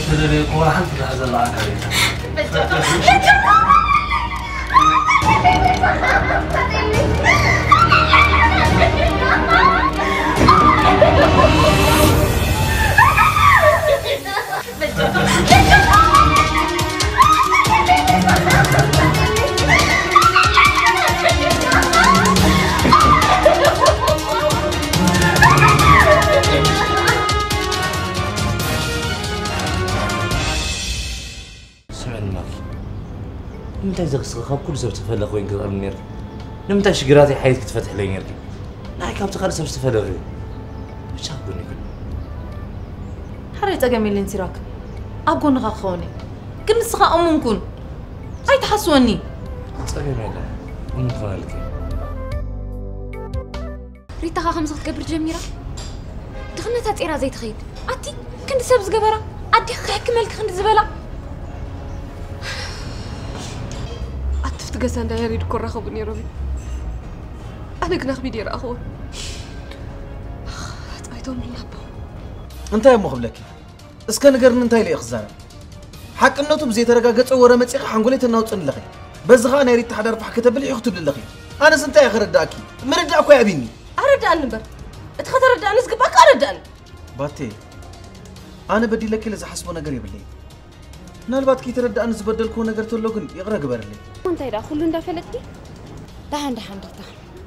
ተደለየ እኮ ሓንቲ ድሓ ዘላ ኣካል እያ። ስምዕኒ ማኪ፣ ንምንታይ ዘኽስኻ ካብ ኩሉ ሰብ ዝተፈለ ኮይን ክቐርብ ነርኪ? ንምንታይ ሽግራተይ ሓይት ክትፈትሕለይ ነርኪ? ናይ ካብቲ ካልእ ሰብ ዝተፈለኺ? ብቻ ጎኒ ግን ሓራይ ጸገም የለን ሲራክ፣ ኣብ ጎንኻ ክኸውን እየ። ግን ንስኻ እሙን ኩን፣ ኣይትሓስወኒ። ጸገም የለን፣ እሙን ክኾነልኪ። ሪታኻ ከምዚ ክትገብር ጀሚራ? ድኽነታ ጼራ ዘይትኸይድ ኣቲ ክንዲ ሰብ ዝገበራ ኣዴኻ ክሕክመልኪ ክንዲ ዝበላ ኣትፍቲ ገዛ እንዳ ያሬድ እኮ ራኸቡ ነይሮም እዩ። ኣነ ግን ኣኽቢድ የረኣኽዎ። ጣይቶም ልናቦ እንታይ እሞ ክብለኪ? እስከ ንገርኒ እንታይ ኢለ እየ ክዛረብ? ሓቅነቱ ብዘይተረጋገጸ ወረ መጺኻ ሓንጎለይ ተናውጽን ኣለኺ። በዚ ኸኣ ናይ ሪታ ሓዳር ፋሕ ከተብሊ ሒኹ ትብሊ ኣለኺ። ኣነስ እንታይ እየ ከረዳእኪ? ምርዳእ እኮ ይኣብይኒ። ኣረዳእኒ እምበር። እቲ ከተረዳእኒ ዝግባእካ ኣረዳእኒ። ባቴ፣ ኣነ በዲለኪ ኢለ ዝሓስቦ ነገር የብለይ። ምናልባት ከይተረዳእኒ ዝበደልክዎ ነገር ተሎ ግን ይቕረ ግበርለይ። እንታይ ደኣ ኩሉ እንዳፈለጥኪ? ደሓን ደሓን ሪታ፣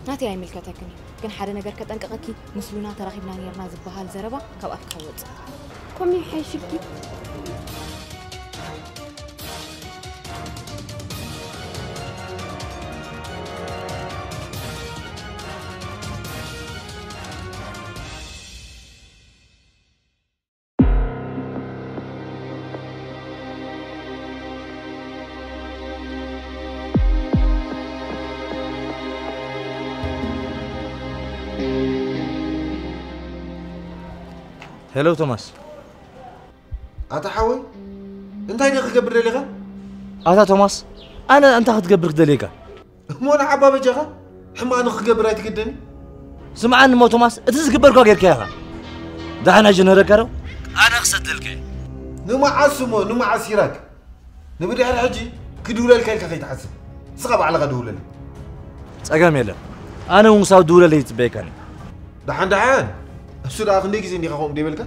ናተይ ኣይምልከተክን እዩ። ግን ሓደ ነገር ከጠንቅቐኪ፣ ምስ ሉና ተራኺብና ነይርና ዝበሃል ዘረባ ካብ ኣፍኪ ከይወጽእ። ኮሚ ሓይሽልኪ። ሄሎ ቶማስ። ኣታ ሓወይ፣ እንታይ ዲኻ ክገብር ደሊኻ? ኣታ ቶማስ፣ ኣነ እንታይ ክትገብር ክደልየካ? እሞ ንዓባ በጃኻ ሕማቕ ንኽገብር ኣይትግደኒ። ስምዓኒ እሞ ቶማስ፣ እቲ ዝግበር እኳ ጌርካዮ ኢኻ። ደሓን ኣይጀነረካ ዶ? ኣነ ክሰደልካ እየ። ንመዓስ እሞ፣ ንመዓስ ሲራክ? ንብድሕሪ ሕጂ ክድውለልካ ኢልካ ከይትሓስብ። ንስኻ ባዕልኻ ደውለለይ። ጸገም የለን። ኣነ እውን ክሳብ ድውለለይ ይጽበየካኒ። ደሓን ደሓን። እሱ ደኣ ክንደይ ግዜ እንዲኻ ከምኡ ደይበልካ?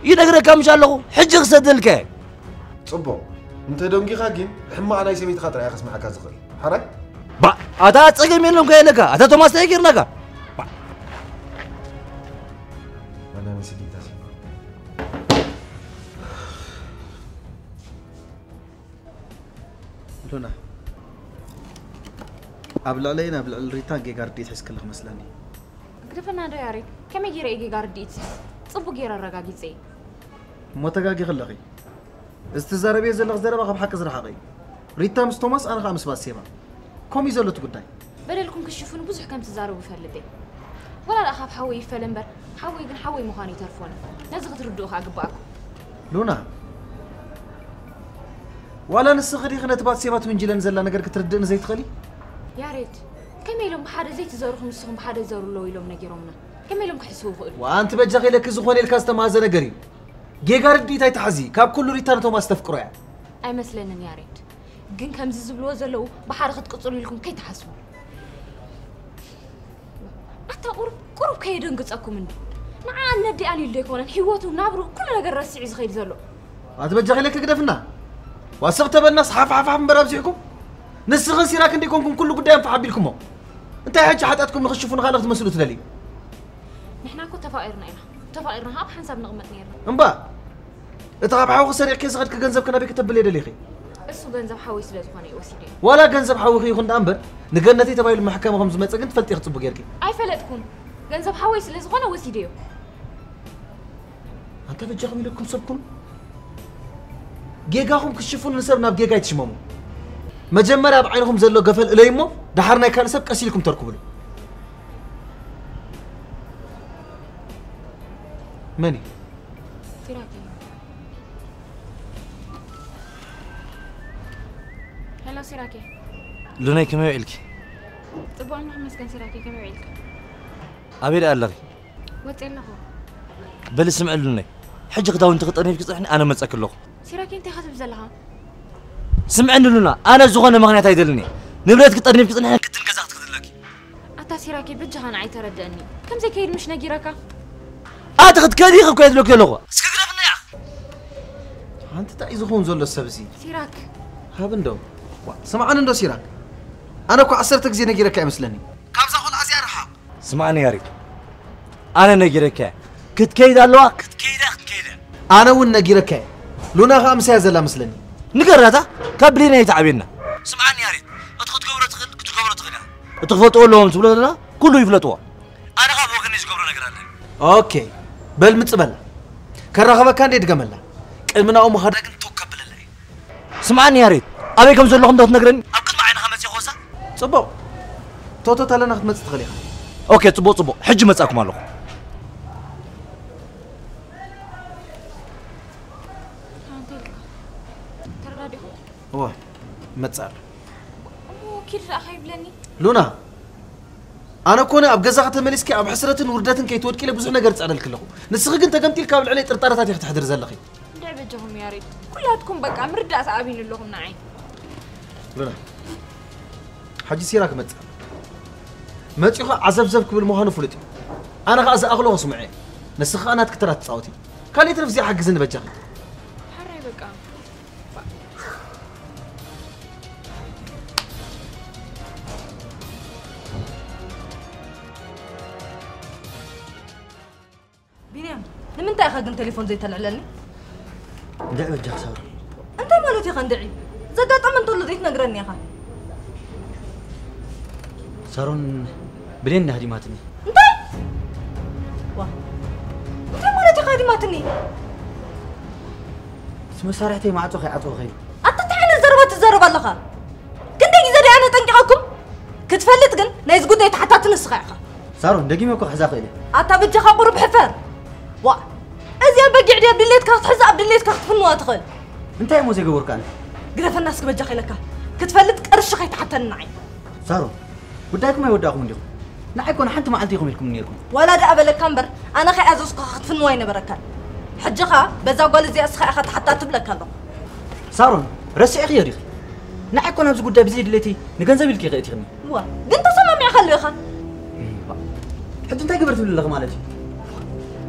ይነግረካ ምሽ ኣለኹ፣ ሕጂ ክሰደልካ እየ። ጽቡቕ። እንተ ደንጊኻ ግን ሕማቕ ናይ ሰበይትኻ ጥራይ እየ ከስምዓካ ዝኽእል። ሓራይ? ባ፣ ኣታ ጸገም የለን እኮ ኢለካ። ኣታ ቶማስ እንታይ ጌርናካ? ባ። ኣነ መስሊታ። ሉና፣ ኣብ ልዕለይን ኣብ ልዕሊ ሪታን ጌጋ ርድኢት ሒዝክለኽ መስለኒ። ግደፈና ዶ ያሬድ፣ ከመይ ገይረ እየ ጌጋ ርድኢት ዝሕዝ? ጽቡቕ ገይረ ኣረጋጊጸ እየ። እሞ ተጋጊኺ ኣለኺ። እዚ ትዛረብዮ ዘለኺ ዘረባ ካብ ሓቂ ዝረሓቐ እዩ። ሪታ ምስ ቶማስ፣ ኣነ ኸኣ ምስ ባሴባ። ከምኡ እዩ ዘሎ እቲ ጉዳይ። በደልኩም ክሽፍኑ ብዙሕ ከም ትዛረቡ እፈልጥ እየ። ወላ ደኣ ካብ ሓወይ ይፈለ እምበር፣ ሓወይ ግን ሓወይ ምዃኑ ይተርፎን እዩ። ነዚ ክትርድኡ ኸኣ ግባኣኩም። ሉና፣ ዋላ ንስኺ ዲኺ ነቲ ባትሴባ ትውንጅለን ዘላ ነገር ክትርድእኒ ዘይትኽእሊ? ያሬድ፣ ከመይ ኢሎም ብሓደ ዘይትዘርኹ ንስኹም ብሓደ ይዘሩ ኣለዉ ኢሎም ነጊሮምና? ከመይ ኢሎም ክሕስቡ ይኽእሉ? ዋንቲ በጃኺ ኢለኪ ዝኾነ ኢልካ ዝተማህዘ ነገር እዩ። ጌጋ ርድኢት ኣይትሓዚ። ካብ ኩሉ ሪታ ንቶማስ ተፍቅሮ እያ። ኣይመስለንን ያሬድ። ግን ከምዚ ዝብልዎ ዘለዉ ብሓደ ክትቅጽሉ ኢልኩም ከይትሓስቡ። ኣታ ቁሩብ፣ ቁሩብ ከየደንግጸኩም እንዲ። ንዓኣን ነዲኣን ኢሉ ዶ ኣይኮነን ህይወቱ፣ ናብርኡ፣ ኩሉ ነገር ረሲዑ ዝኸይድ ዘሎ? ኣቲ በጃኺ ኢለኪ ግደፍና። ዋስቕ ተበልናስ ሓፍ ሓፍ ሓፍ እምበር ኣብዚሕኩም። ንስኽን ሲራክ እንዲኮንኩም ኩሉ ጉዳዮም ፋሕ ኣቢልኩሞ። እንታይ ሕጂ ሓጢኣትኩም ንኽሽፍኑ ካልእ ክትመስሉ ትደልዩ? ንሕና እኮ ተፋቒርና ኢና። ተፋቒርና ኣብ ሓንሳብ ንቕመጥ ነይርና። እምባ፣ እቲ ካብ ሓውኺ ሰሪቕኪ ዝኸድኪ ገንዘብ ከ ናበይ ከተብልዮ ደሊኺ? እሱ ገንዘብ ሓወይ ስለ ዝኾነ እዩ ወሲደዮ። ዋላ ገንዘብ ሓውኺ ይኹን ደኣ እምበር፣ ንገነተይ ተባሂሉ መሕከሚ ከም ዝመጸ ግን ትፈልጢ ኢኺ ጽቡቕ ጌርኪ። ኣይፈለጥኩን። ገንዘብ ሓወይ ስለ ዝኾነ ወሲደዮ። ኣንታ በጃኹም ኢለኩም ሰብ ኩኑ። ጌጋኹም ክትሽፍኑ ንሰብ ናብ ጌጋ ኣይትሽመሙ። መጀመርያ ኣብ ዓይንኹም ዘሎ ገፈል እለዩ እሞ፣ ደሓር ናይ ካልእ ሰብ ቀስ ኢልኩም ተርኩብሉ። መን እዩ? ሲራክ እዩ። ሄሎ ሲራኬ። ሉናይ ከመይ ውዒልኪ? ጽቡቕ ኣለኹ ይመስገን ሲራኬ፣ ከመይ ውዒልካ? ኣበይ ደኣ ኣለኺ? ወጺኤ ኣለኹ። በሊ ስምዒ ሉናይ። ሕጂ ክዳውንቲ ክጠርኒፍኪ ጽንሕኒ፣ ኣነ መጸኪ ኣለኹ። ሲራክ፣ እንታይ ኢኻ ትብል ዘለኻ? ስምዕኒ ሉና፣ ኣነ ዝኾነ ምኽንያት ኣይደልን እየ። ንብረት ክጠርኒፍኪ ጽንሕኒ፣ ግድን ገዛ ክትክፍትለኪ። ኣታ ሲራክ፣ በጃኻ ንዓይ ተረድኣኒ። ከምዘይ ከይድ ምሽ ነጊረካ? ኣቲ ክትከዲ ኢኺ እኮ እየ ዝብለኪ ዘለኹ። እስኪ ግደፍኒ እያ። ኣንቲ እንታይ እዩ ዝኸውን ዘሎ ሰብ እዚ? ሲራክ። ሃብ እንዶ። ዋ፣ ስምዓኒ እንዶ ሲራክ። ኣነ እኮ ዓሰርተ ግዜ ነጊረካ ይመስለኒ። ካብዛ ቆልዓ እዚኣ ርሓቕ። ስምዓኒ ያሬድ። ኣነ ነጊረካ እየ። ክትከይድ ኣለዋ፣ ክትከይድ እያ፣ ክትከይድ እያ። ኣነ እውን ነጊረካ እየ። ሉና ኸኣ ምሳያ ዘላ መስለኒ። ንገራታ፣ ካብ ብሌን ኣይትዓብየና። ስምዓኒ ያሬድ፣ እቲ ክትገብሮ ትኽእል፣ ክትገብሮ ትኽእል እያ። እቲ ክፈልጥዎ ኣለዎም ትብሎ ዘለና፣ ኩሉ ይፍለጥዎ። ኣነ ኸኣ ብወገነይ ዝገብሮ ነገር ኣለኒ። ኦኬ፣ በል ምጽእ በላ። ከራኸበካ እንደ ድገመላ። ቅድሚ ናብኡ ምኻዳ ግን ቶክ ከብለላ እየ። ስምዓኒ ያሬድ፣ ኣበይ ከም ዘለኹም ዶ ትነግረኒ? ኣብ ቅድሚ ዓይንኻ መጺእ ክወሳ? ጽቡቕ። ቶቶት ኣለና ክትመጽእ ትኽእል ኢኻ። ኦኬ፣ ጽቡቕ፣ ጽቡቕ። ሕጂ መጻእኩም ኣለኹ። ኣንተ ኢልካ። ተረዳዲኹም? እወ፣ መጽእ ኣሎ። እሞ ኪድ ደኣ ከይብለኒ? ሉና፣ ኣነ ኮነ ኣብ ገዛኺ ተመሊስኪ ኣብ ሕስረትን ውርደትን ከይትወድቂ ኢለ ብዙሕ ነገር እጻረልኪ ኣለኹ። ንስኺ ግን ተገምጢልካ ኣብ ልዕለይ ጥርጣረታት ኢኺ ተሕድሪ ዘለኺ። እንድዒ በጃኹም ያሬድ፣ ኩላትኩም በቃ ምርዳእ ሰኣቢኒ ኣለኹም ንዓይ። ሉና፣ ሕጂ ሲራክ መጽእ ኣሎ። መጺኡ ኸኣ ዓዘብዘብ ክብል ምዃኑ ፍሉጥ እዩ። ኣነ ኸኣ ዝኣኽሎ ከስምዖ እየ። ንስኺ ኸኣ ናትኪ ተራ ትጻወቲ። ካልእ ትርፍ እዚኣ ሓግዝኒ በጃኺ። ሕራይ በቃ። ቢንያም፣ ንምንታይ ኢኻ ግን ቴሌፎን ዘይተልዕለኒ? እንድዒ በጃኺ ሳሮን። እንታይ ማለት ኢኻ እንድዒ? ዘጋጠመ እንተሎ ዘይትነግረኒ ኢኻ? ሳሮን፣ ብሌን ሃዲማትኒ። እንታይ? ዋ፣ እንታይ ማለት ኢኻ ሃዲማትኒ? እቲ መሳርሕተይ ማዕጾ ከይዓጽወ ከይዱ። ኣታ እንታይ ዓይነት ዘረባ ትዛረብ ኣለኻ? ክንደይ ግዜ ደኣ ኣነ ጠንቂቐኩም? ክትፈልጥ ግን ናይዚ ጉዳይ ተሓታቲ ንስኻ ኢኻ። ሳሮን፣ ደጊመ እኮ ክሕዛ ክእል እየ። ኣታ በጃኻ ቁሩብ ሕፈር። ዋ፣ እዚኣ በጊዕ ድያ ኣብ ድሌትካ ክትሕዛ ኣብ ድሌትካ ክትፍንዋ ትኽእል። እንታይ እሞ ዘይገበርኩ ኣነ? ግደፈና እስኪ በጃኻ ኢለካ። ክትፈልጥ ቅርሺ ከይትሓተኒ ንዓይ። ሳሮን፣ ጉዳይኩም ኣይወዳእኩም እንዲኹም። ንዓይ እኮ ንሓንቲ መዓልቲ ኢኹም ኢልኩም ነይርኩም። ዋላ ደኣ በለካ እምበር፣ ኣነ ከይኣዘዝኩኻ ክትፍንዋ ኣይነበረካን። ሕጂ ኸኣ በዛ ጓል እዚኣ እስኻ ኢኻ ተሓታቲ እብለካ ኣለኹ። ሳሮን፣ ረሲዕኽዮ ዲኺ? ንዓይ እኮ ናብዚ ጉዳይ ብዘይ ድሌተይ ንገንዘብ ኢልኪ ኢኺ ኣእቲኽኒ። እዋ፣ ግን ተሰማሚዕካሉ ኢኻ። ሕጂ እንታይ ግበር ትብሊ ኣለኺ ማለት እዩ?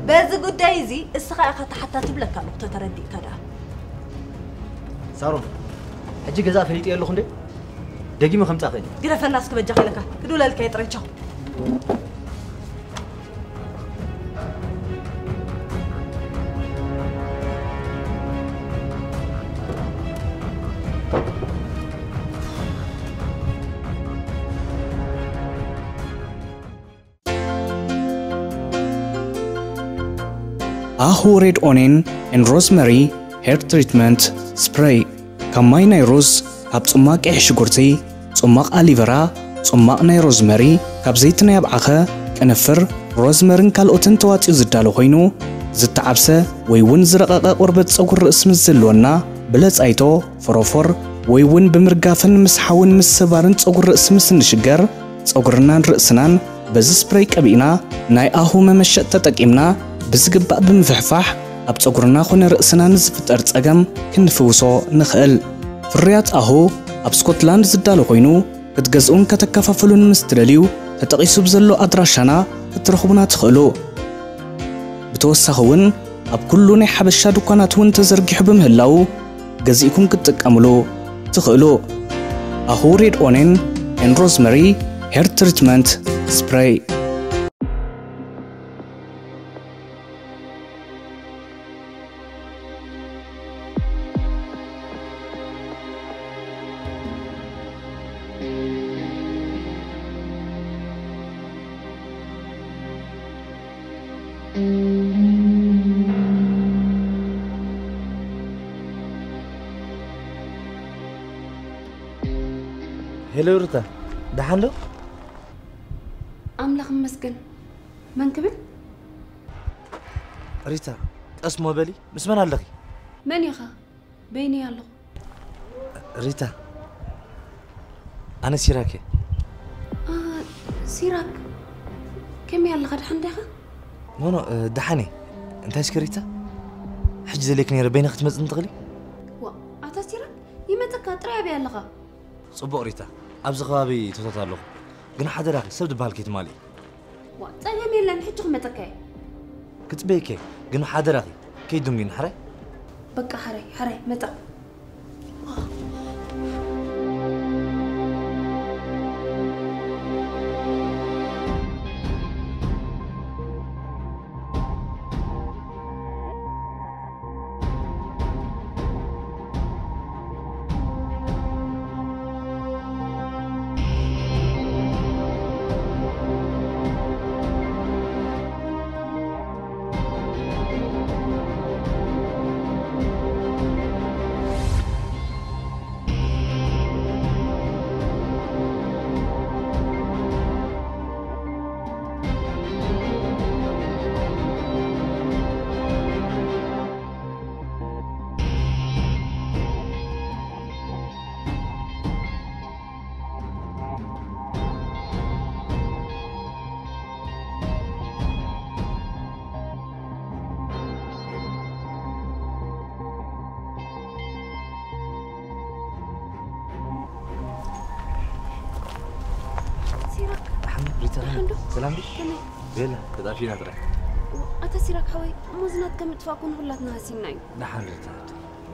በዚ ጉዳይ እዚ እስኻ ኢኻ ተሓታቲ እብለካ ኣለኹ፣ ተተረዲእካ ደኣ። ሳሮን፣ ሕጂ ገዛ ፈሊጠዮ ኣለኹ እንዴ? ደጊመ ከምጻእ ክእል። ግደፈና እስኪ በጃኻ ኢለካ። ክድውለልካ እየ ጥራይ፣ ቻው። ኣሁ ሬድ ኦኔን ኤን ሮዝመሪ ሄር ትሪትመንት ስፕሬይ። ካብ ማይ ናይ ሩዝ፣ ካብ ጽማቕ ቀይሕ ሽጉርቲ፣ ጽማቕ ኣሊቨራ፣ ጽማቕ ናይ ሮዝመሪ፣ ካብ ዘይቲ ናይ ኣብዓኸ፣ ቅንፍር፣ ሮዝመርን ካልኦትን ተዋጺኡ ዝዳሎ ኮይኑ፣ ዝተዓብሰ ወይ እውን ዝረቐቐ ቆርበት ጸጉሪ ርእሲ ምስ ዝህልወና፣ ብለጻይቶ፣ ፎሮፎር፣ ወይ እውን ብምርጋፍን ምስሓውን ምስባርን ጸጉሪ ርእሲ ምስ እንሽገር፣ ጸጉርናን ርእስናን በዚ ስፕሬይ ቀቢእና፣ ናይ ኣሁ መመሸጥ ተጠቂምና ብዝግባእ ብምፍሕፋሕ፣ ኣብ ጸጉርና ኾነ ርእስና ንዝፍጠር ጸገም ክንፍውሶ ንኽእል። ፍርያት ኣሁ ኣብ ስኮትላንድ ዝዳሎ ኮይኑ፣ ክትገዝኡን ከተከፋፍሉን ምስ ትደልዩ፣ ተጠቒሱ ብዘሎ ኣድራሻና ክትረኽቡና ትኽእሉ። ብተወሳኺ እውን፣ ኣብ ኩሉ ናይ ሓበሻ ድኳናት እውን ተዘርጊሑ ብምህላዉ፣ ገዚእኩም ክትጥቀምሉ ትኽእሉ። ኣሁ ሬድ ኦኔን ኤን ሮዝመሪ ሄር ትሪትመንት ስፕሬይ። ሄሎ ሩታ፣ ደሓን ዶ? ኣምላኽ ይመስገን። መን ክብል? ሪታ፣ ቀስ እሞ በሊ፣ ምስ መን ኣለኺ? መን ኢኻ? በይነይ ኣለኹ። ሪታ፣ ኣነ ሲራክ እየ። አ፣ ሲራክ፣ ከመይ ኣለኻ? ደሓን ዲኻ? ኖ፣ ኖ፣ እ፣ ደሓን እየ። እንታይ እስከ ሪታ? ሕጂ ዘሌክ ነይረ በይነ ክትመጽእ እንትኽእሊ? ዋ ኣታ ሲራክ ይመጸካ ጥራይ ኣበይ ኣለኻ? ጽቡቕ ሪታ፣ ኣብዚ ከባቢ ቶታት ኣለኹ። ግን ሓደራኺ ሰብ ዝበሃል ከይትማልኢ። ዋ ጸገም የለን፣ ሕጂ ክመጸካ እየ። ክጽበየኪ እየ፣ ግን ሓደራኺ ከይትድንጉይኒ ሕራይ? በቃ ሕራይ ሕራይ መጻ። ሰላም ዶ? ቤላ ተጣፊና ጥራይ። ኣታ ሲራክ ሓወይ፣ እሞ ዝናት ከም ምጥፋእኩ ንኹላትና ሃሲና እዩ። ደሓን ሪታ፣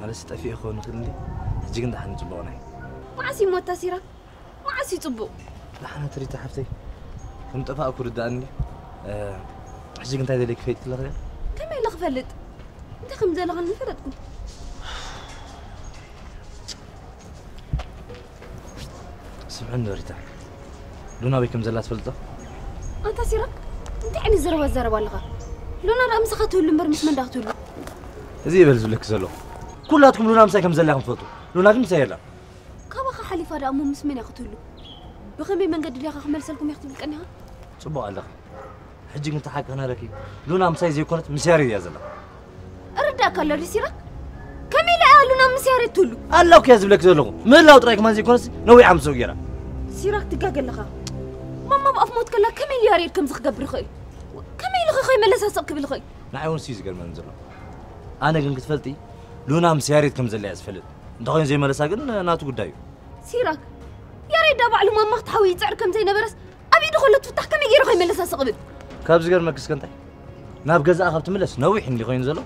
ማለት ጠፊኤ ክኸውን ይኽእል እንዲ፣ ሕጂ ግን ደሓን ጽቡቕና እዩ። መዓስ እዩ ሞታ ሲራክ? መዓስ እዩ ጽቡቕ? ደሓን ትሪታ ሓፍተይ፣ ከም ጠፋእኩ ርዳእኒ። ሕጂ ግን እንታይ ደለይ ክፈይድ ክለኽ? ከመይ ኢለ ክፈልጥ? እንታይ ከም ዘለኻን ንፈለጥኩ። ስምዕን ሪታ፣ ሉና ኣበይ ከም ዘላ ትፈልጦ? ኣንታ ሲራክ፣ እንታይ ዓይነት ዘረባ ትዛረብ ኣለኻ? ሉና ደኣ ምሳኻ ትህሉ እምበር ምስ መን ደኣ ክትህሉ? እዚ ይበል ዝብለኪ ዘለኹ። ኩላትኩም ሉና ምሳይ ከም ዘላ ኢኹም ትፈልጡ። ሉና ግን ምሳይ የላን። ካባኻ ሓሊፋ ደኣ እሞ ምስ መን እያ ክትህሉ? ብኸመይ መንገዲ ድያኻ ክመልሰልኩም እየ ክትብል ቀኒኻ? ጽቡቕ ኣለኺ። ሕጂ ግን ተሓቀናለኪ። ሉና ምሳይ ዘይኮነት ምስ ያሬድ እያ ዘላ። እርዳእካ ኣሎ ድዩ ሲራክ? ከመይ ኢላ እያ ሉና ምስ ያሬድ ትህሉ? ኣላው ከያ ዝብለኪ ዘለኹ። ምህላው ጥራይ ከማን ዘይኮነስ ነዊሕ ዓመት ሰው ገይራ። ሲራክ ትጋገ ኣለኻ። ማማ ኣብ ኣፍ ሞት ከላ ከመይ ኢሉ ያሬድ ከምዚ ክገብር ይኽእል? ከመይ ኢሉ ኸ ከይመለሳሰቕ ክብል ይኽእል? ንዓይ እውን ሲ ዝገርመን ዘሎ። ኣነ ግን ክትፈልጢ ሉና ምስ ያሬድ ከም ዘላ እየ ዝፈልጥ። እንተኾይኑ ዘይመለሳ ግን ናቱ ጉዳይ እዩ። ሲራክ ያሬድ ዳ ባዕሉ ማማ ክትሓዊ ይጽዕር ከም ዘይነበረስ ኣብ ኢዱ ከሎ ትፍታሕ ከመይ ገይሩ ከይመለሳ ስቕብል? ካብ ዝገርመኪ እስከ እንታይ ናብ ገዛኣ ካብ ትምለስ ነዊሕ እንዲ ኮይኑ ዘሎ።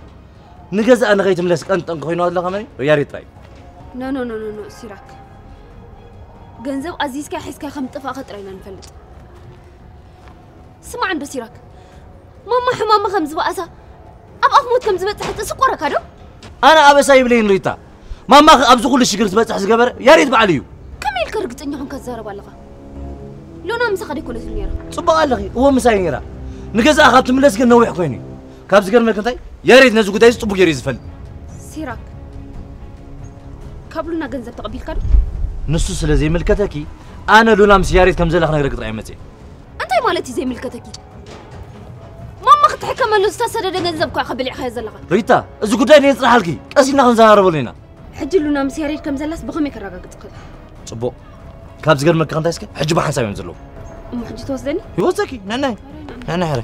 ንገዛኣ ንኸይትምለስ ቀንዲ ጠንቂ ኮይኑ ኣለኻ መን እዩ? ያሬድ ጥራይ። ኖ ኖ ኖ ኖ ኖ ሲራክ ገንዘብ ኣዚዝካ ሒዝካ ከም ጥፋእካ ጥራይ ኢና ንፈልጥ። ስማዕ እንዶ ሲራክ ማማ ሕማማ ከም ዝበኣሳ ኣብ ኣፍ ሞት ከም ዝበጽሐት እስቆረካ ዶ? ኣነ ኣበሳ ይብለይን ሪታ። ማማኺ ኣብዚ ኩሉ ሽግር ትበጽሕ ዝገበረ ያሬድ ባዕሉ እዩ። ከመይ ኢልካ ርግጸኛ ኮንካ ትዛረብ ኣለኻ? ሎና ምሳኻ ደይኮነትን ነይራ። ጽቡቕ ኣለኺ፣ እወ ምሳይ ነይራ። ንገዛኣ ካብ ትምለስ ግን ነዊሕ ኮይኑ እዩ። ካብ ዝገርመኪ እንታይ ያሬድ ነዚ ጉዳይ እዚ ጽቡቕ ገይሩ እዩ ዝፈልጥ። ሲራክ ካብ ሉና ገንዘብ ተቐቢልካ ዶ? ንሱ ስለ ዘይምልከተኪ ኣነ ሉና ምስ ያሬድ ከም ዘላ ክነግረኪ ጥራይ መጽየ። እንታይ ማለት እዩ ዘይምልከተኪ? ማማ ክትሕከመሉ ዝተሰደደ ገንዘብ እኳ ኢኻ በሊዕካዮ ዘለኻ። ሪታ፣ እዚ ጉዳይ ነየጽንሓልኪ፣ ቀስ ኢልና ክንዘራረበሉ ኢና። ሕጂ ሉና ምስ ያሬድ ከም ዘላስ ብኸመይ ከረጋግጽ እኽእል? ጽቡቕ። ካብ ዝገርመኪ እንታይ እስከ፣ ሕጂ ብሓንሳብ እዮም ዘለዉ። እሞ ሕጂ ትወስደኒ? ይወስደኪ፣ ነናይ፣ ነናይ ሕረ።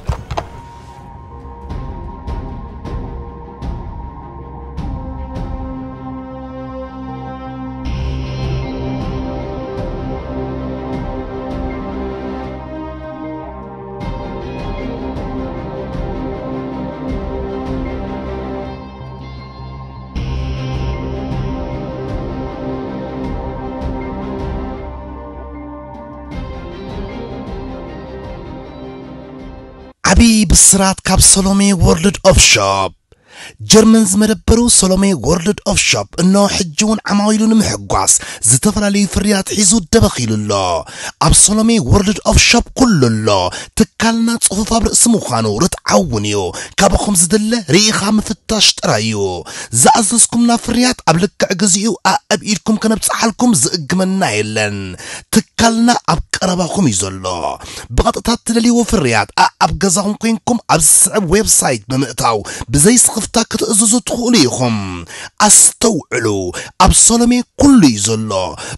ዓብዪ ብስራት ካብ ሰሎሜ ወርልድ ኦፍ ሾፕ። ጀርመን ዝመደበሩ ሰሎሜ ወርልድ ኦፍ ሾፕ እነሆ ሕጂ እውን ዓማዊሉ ንምሕጓስ ዝተፈላለዩ ፍርያት ሒዙ ደበኽ ኢሉ ኣሎ። ኣብ ሰሎሜ ወርልድ ኦፍ ሾፕ ኩሉ ኣሎ። ትካልና ጽፉፍ ኣብ ርእሲ ምዃኑ ርትዓዊ እውን እዩ። ካባኹም ዝድለ ርኢኻ ምፍታሽ ጥራይ እዩ። ዝኣዘዝኩምና ፍርያት ኣብ ልክዕ ግዚኡ ኣእብ ኢድኩም ከነብጽሓልኩም ዝእግመና የለን። ትካልና ኣብ ቀረባኹም እዩ ዘሎ። ብቐጥታ እትደልይዎ ፍርያት ኣኣብ ገዛኹም ኮይንኩም ኣብ ዝስዕብ ዌብሳይት ብምእታው ብዘይ ስኽፍታ ብቐጥታ ክትእዝዙ ትኽእሉ ኢኹም። ኣስተውዕሉ፣ ኣብ ሰሎሜ ኩሉ እዩ ዘሎ።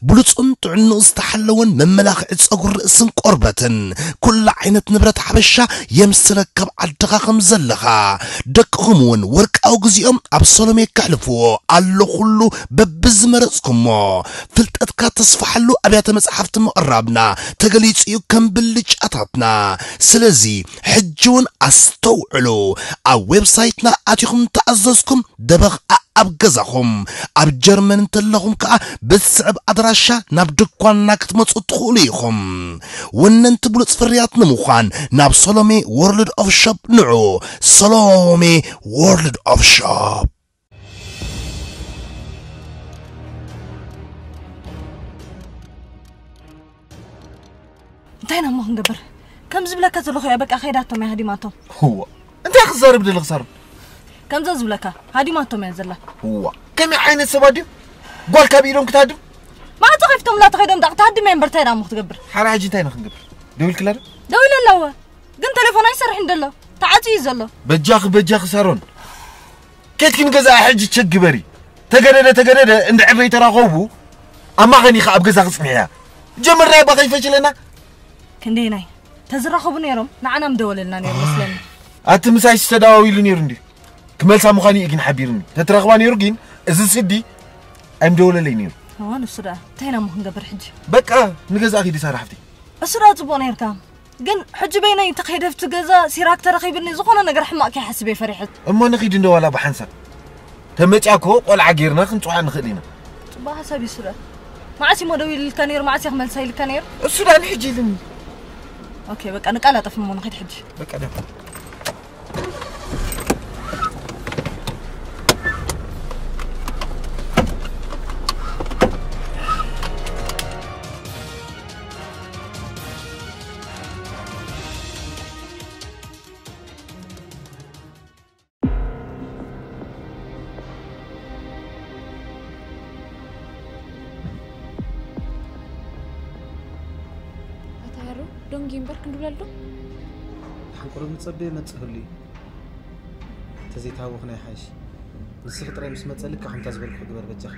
ብሉጽን ጥዕንኡ ዝተሓለወን መመላኽዒ ጸጉሪ ርእስን ቆርበትን፣ ኩሉ ዓይነት ንብረት ሓበሻ የምስለካ ኣብ ዓድኻ ከም ዘለኻ። ደቅኹም እውን ወርቃዊ ግዜኦም ኣብ ሰሎሜ ከሕልፍዎ ኣሎ። ኩሉ በብዝመረጽኩሞ። ፍልጠትካ ተስፍሓሉ ኣብያተ መጽሓፍቲ ምቕራብና ተገሊጹ እዩ ከም ብልጫታትና። ስለዚ ሕጂ እውን ኣስተውዕሉ። ኣብ ዌብሳይትና ኣቲኹም ተኣዘዝኩም ደበኽ ኣብ ገዛኹም። ኣብ ጀርመን እንተለኹም ከኣ ብዝስዕብ ኣድራሻ ናብ ድኳንና ክትመጹ ትኽእሉ ኢኹም። ወነንቲ ብሉጽ ፍርያት ንምዃን ናብ ሰሎሜ ወርልድ ኦፍ ሾፕ ንዑ። ሰሎሜ ወርልድ ኦፍ ሾፕ። እንታይ ኢና እሞ ክንገብር? ከም ዝብለካ ዘለኹ እያ፣ በቃ ከይዳቶም እያ ሃዲማቶም። እዋ፣ እንታይ ክዛረብ ደለኽ ሳሮን? ከምዞ ዝብለካ ሃዲማቶም እያ ዘላ። እዋ፣ ከመይ ዓይነት ሰባት ድዮም? ጓል ካብ ኢዶም ክትሃድም? ማዕጾ ከፊቶምላ ተኸይዶም ዳቕ ትሃድም እያ እምበር እንታይ ኢና እሞ ክትገብር? ሓራ ሕጂ እንታይ ኢና ክንገብር? ደዊልክላ ዶ? ደዊለ ኣለዋ፣ ግን ቴሌፎን ኣይሰርሕን ደሎ፣ ተዓጽዩ እዩ ዘሎ። በጃኺ በጃኺ ሳሮን፣ ኬድኪ ንገዛኣ ሕጂ ቸክ ግበሪ። ተገደደ ተገደደ እንድሕር ዘይተራኸቡ ኣብ ማኸን ኢኻ ኣብ ገዛ ክጽንሕያ። ጀመርናዮ እባ ከይፈሽለና። ክንደየናይ ተዝራኸቡ ነይሮም ንዓና ምደወለልና ነይሩ መስለኒ። ኣቲ ምሳይስ ተደዋዊሉ ነይሩ እንድዩ። ክመልሳ ምዃኑ እዩ ግን ሓቢርኒ። ተትረኽባ ነይሩ ግን እዚ ስዲ ኣይምደወለለይ ነይሩ። እዋ ንሱ ደኣ እንታይ ኢና እሞ ክንገብር ሕጂ? በቃ ንገዛእ ኪዲ ሳራ ሓፍተይ። እሱ ደኣ ጽቡቕ ነይርካ። ግን ሕጂ በይነይ ተኸይደ ኣብቲ ገዛ ሲራክ ተረኺብኒ ዝኾነ ነገር ሕማቕ ከይሓስብ እየ ፈሪሐት። እሞ ንኺድ እንዶ ዋላ ብሓንሳብ ተመጽያ እኮ ቆልዓ ጌርና ክንጽውዓ ንኽእል ኢና። ጽቡቕ ሓሳብ እዩ ሱረ። መዓስ እሞ ደው ኢልልካ ነይሩ? መዓስ እየ ክመልሳ ኢልካ ነይሩ? እሱ ደኣ ንሕጂ ኢልኒ። ኦኬ በቃ ንቃላጠፍ እሞ ንኺድ ሕጂ። በቃ ደም ኣታ ያሮ ዶንጊ እምበር ክንድብለሉ። ሓንቁሩብ ንጸበ ይመጽእ ህሉ እዩ። ተዘይተሃወኽና ይሓይሽ። ንስኺ ጥራይ ምስ መጸ ልክዕ ከምታ ዝበልኩኺ ግበር በጃኺ።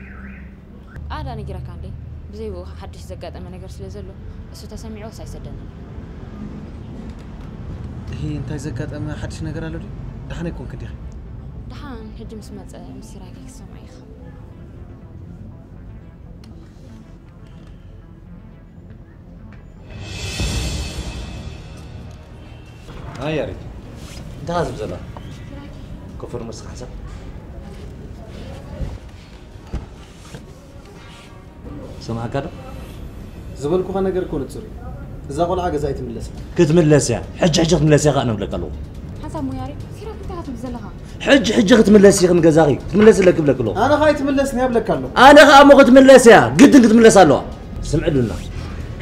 ኣዳ ነጊረካ እንዴ? ብዘይ ብኡ ሓድሽ ዘጋጠመ ነገር ስለ ዘሎ እሱ ተሰሚዕዎስ ኣይሰደንን። እሂ እንታይ ዘጋጠመ ሓድሽ ነገር ኣሎ ድዩ? ደሓን ኣይኮንክን ዲኺ? ደሓን ሕጂ ምስ መጸ ምስ ሲራኪ ክትሰምዓ ኢኻ። ኣይ ያሬድ እንታይ ዝብ ዘላ ኮፈር መስኻ ሓሳብ ሰማዕካ ዶ ዝበልኩኻ ነገር እኮ ንጹር እዩ። እዛ ቆልዓ ገዛ ኣይትምለስን። ክትምለስ እያ። ሕጂ ሕጂ ክትምለስ እያ ከኣ ንብለካ ኣለኹ። ሓንሳብ ሞያሪ ሲራክ እንታይ ትብል ዘለኻ? ሕጂ ሕጂ ክትምለስ ኢኺ ንገዛኺ። ክትምለስ ኣለኪ ብለኪ ኣለኹ። ኣነ ኸኣ ኣይትምለስን እያ ብለካ ኣለኹ። ኣነ ኸኣ እሞ ክትምለስ እያ። ግድን ክትምለስ ኣለዋ። ስምዒ ሉና።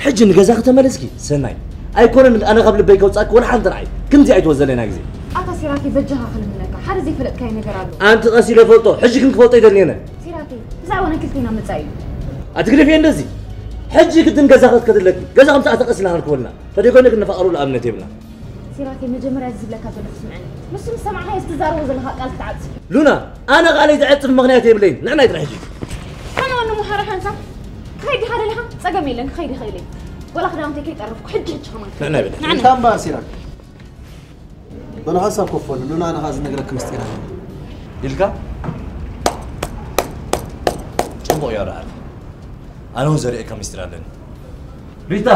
ሕጂ ንገዛኺ ተመለስኪ ሰናይ። ኣይኮነን ኣነ ካብ ልበይ ከውጻእኪ ወላ ሓንቲ ንዓይ። ክንዚ ኣይትወዘለና ግዜ። ኣታ ሲራኪ በጃኻ ክልምነካ ሓደ ዘይፈለጥካዮ ነገር ኣሎ። ኣንቲ ቀስ ኢለ ፈልጦ። ሕጂ ግን ክፈልጦ ይደልየነ። ሲራኪ ብዛዕባ ናይ ክልቴና መጻኢ እዩ። ኣትግደፍየ እንደዚ። ሕጂ ግድን ገዛ ክትከድለኪ። ገዛ ከምጻእ ተቀስ ኢልና ክንክበልና። ተደይኮነ ክንፋቐሩ ለኣብነት የብልና። ሲራኬ መጀመርያ እዚ ዝብለካ ዘለኹ ስምዐኒ። ንሱ ምስ ሰማዕካዮ እዚ ትዛረቦ ዘለኻ ቃል ክትዓጽፍ። ሉና ኣነ ቃለይ ዝዕጽፍ ምኽንያት የብለይን። ንዕናይ ጥራሕ ሕጂ። ኣነ ወኒ ምሓረ ሓንሳብ ክኸይድ ኢኻ ደሊኻ? ጸገም የለን ክኸይድ ይኽእል እየ። ወላ ክዳውንተይ ከይጠረፍኩ ሕጂ ሕጂ ከማን። ንዕናይ በል። ንዕናይ። ኢልካ እምበኣር ሲራክ። በሉ ሓንሳብ ኮፍ በሉ። ሉና ኣነ ኸኣ ዝነግረኪ ምስጢር ኣሎ። ኢልካ? ጽቡቕ እዮ ደኣ። ኣነ እውን ዘርእየካ ምስጢር ኣለኒ። ሪታ!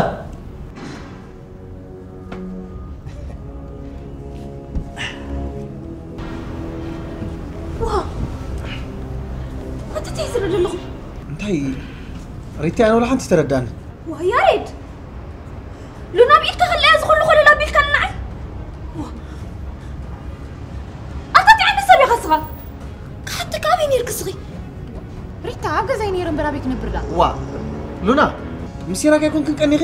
ዋ ኣንተ እንታይ ዝርኢ ዘለኹ እንታይ ሪታ ኣነ ወላ ሓንቲ ተረዳኒ ዋ ያሬድ ሉና ብኢድካ ከለያ ዝኹሉ ኮለል ኣቢልካ ንዓይ ኣታ እንታይ ዓይነት ሰብ ኢኻ ስኻ ክሓተካ ኣበይ ነይርክ ስኺ ሪታ ኣብ ገዛይ ነይረ እምበር ኣበይ ክነብር ደኣ ዋ ሉና ምስ ሲራክ ኣይኮንክን ቀኒኺ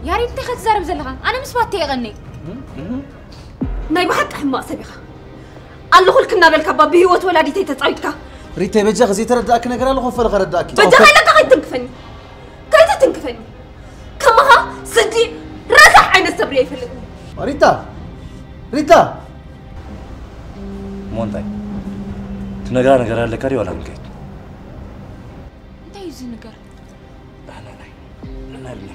ያሬድ እንታይ ኢኻ ትዛረብ ዘለኻ ኣነ ምስ ባቴ የቐኒ ናይ ብሓቂ ሕማቕ ሰብ ኢኻ ኣለኹልክ እናበልካ እባ ብህይወት ወላዲተይ ተጻዊትካ ሪተይ በጃኺ ዘይተረዳእኪ ነገር ኣሎ ኮፈለ ከረዳእኪ በጃኻ ኢለካ ከይትትንክፈኒ ከይትትንክፈኒ ከማኻ ስዲ ረሳሕ ዓይነት ሰብ ሪኣ ይፈልጥኒ ሪታ ሪታ እሞ እንታይ ነግራ ነገር ኣለካ ድዩ ዋላ ክንከይድ? እንታይ እዩ እዚ ነገር? ንሕና ናይ ንሕና ኢልና።